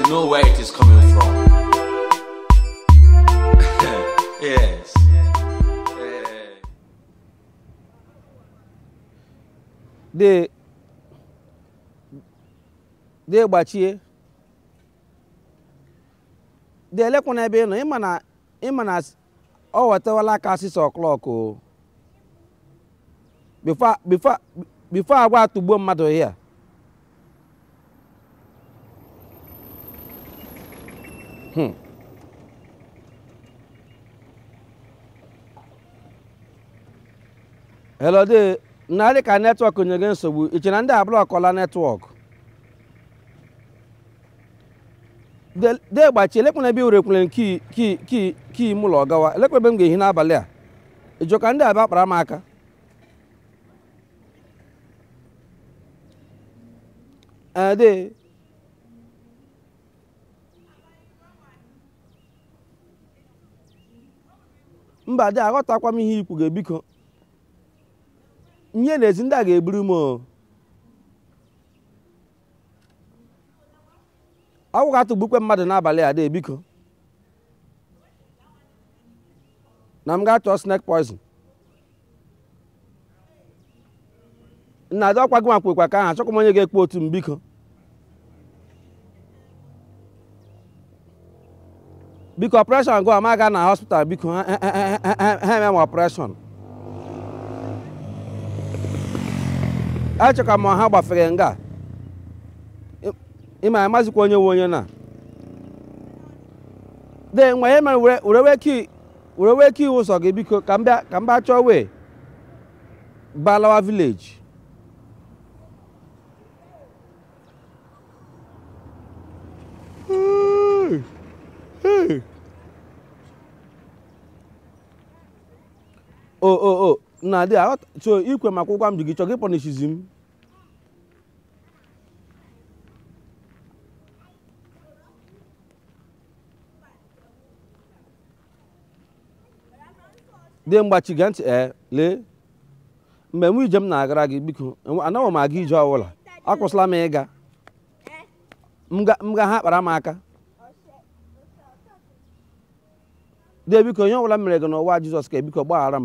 know where it is coming from. Yes. De de gbachie de elekwana ebe ị nọ ịma na ọ wetawala aka 6 o'clock o before agwa atụgbuo mmadụ here. Hello de narị ka netwọk nye gị nsogbu iche na ndị a blọkọla netwọk de gbachi elekwana ebe iwere kii m ụlọ gawa elekwana ebe m ga-ehi n'abalị a ịjụ ka ndị abịa kpara m aka. De mba de aghọtakwa m ihe ikwu ga-ebiko nye n'ezi ndị a ga-eburu m ọgwụ ga-atụgbukwe mmadụ n'abalị a de biko na m ga-achọ snake poison nna adị ọkwa gị nwa kwekwa ka ahụ achọkwa m onye ga-ekpu otu m biko biko operation go ama aga na hospital biko ha eme m operation achọka m ha gbafere nga ịma amazikwa onye nwe onye na de nwa ya mere were wee kii ụzọ gị biko ka m bịa chọọ wee balawa village. O na dị so ikwe maka ụgwọ m ji gị chọọ gị pọnishizi m. Dị mgbachi gee ntị lee mgbe m ije m na-agara gị biko anaghị m aga ije ọbụla akwụsịla m ịga m ga ha kpara m aka. De biko onye ọbụla mere gị n'ụwa Jizọs ka biko gbaghara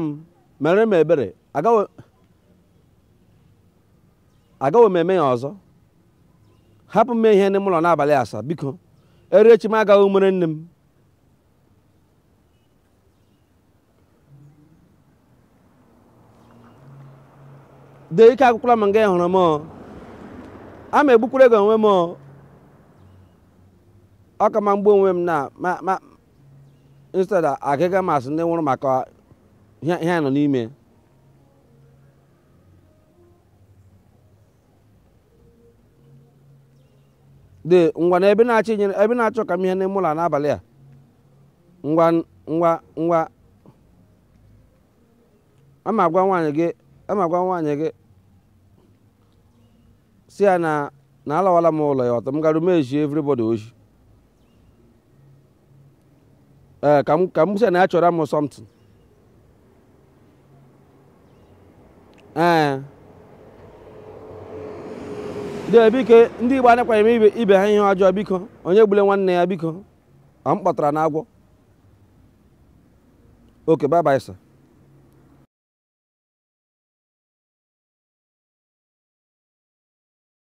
m mere m ebere agaghị m eme ya ọzọ hapụ m ihe n'ime ụlọ n'abalị asaa biko erechi m agaghị mere nne m. De ike agwụkwala m nga hụrụ m ama egbukwere gị onwe m ọ ka ma mgbu onwe m na ma instead agịga masị ndị nwụrụ maka ihe nọ n'ime. De ngwa na ebe na-achọ inyere ebe na-achọ ka m ihe n'ime ụlọ n'abalị a ngwa ngwa ngwa ama agwa nwaanyị gị si ya na alawala m ụlọ ya ọtọ m gara meji everybody oji ka m sị na ya chọrọ m something. De biko ndị Igbo anakwaghị m ibe ha ihe ọjọọ biko onye gbule nwanne ya biko ọ m kpọtara na agwọ. Okay, bye bye sir.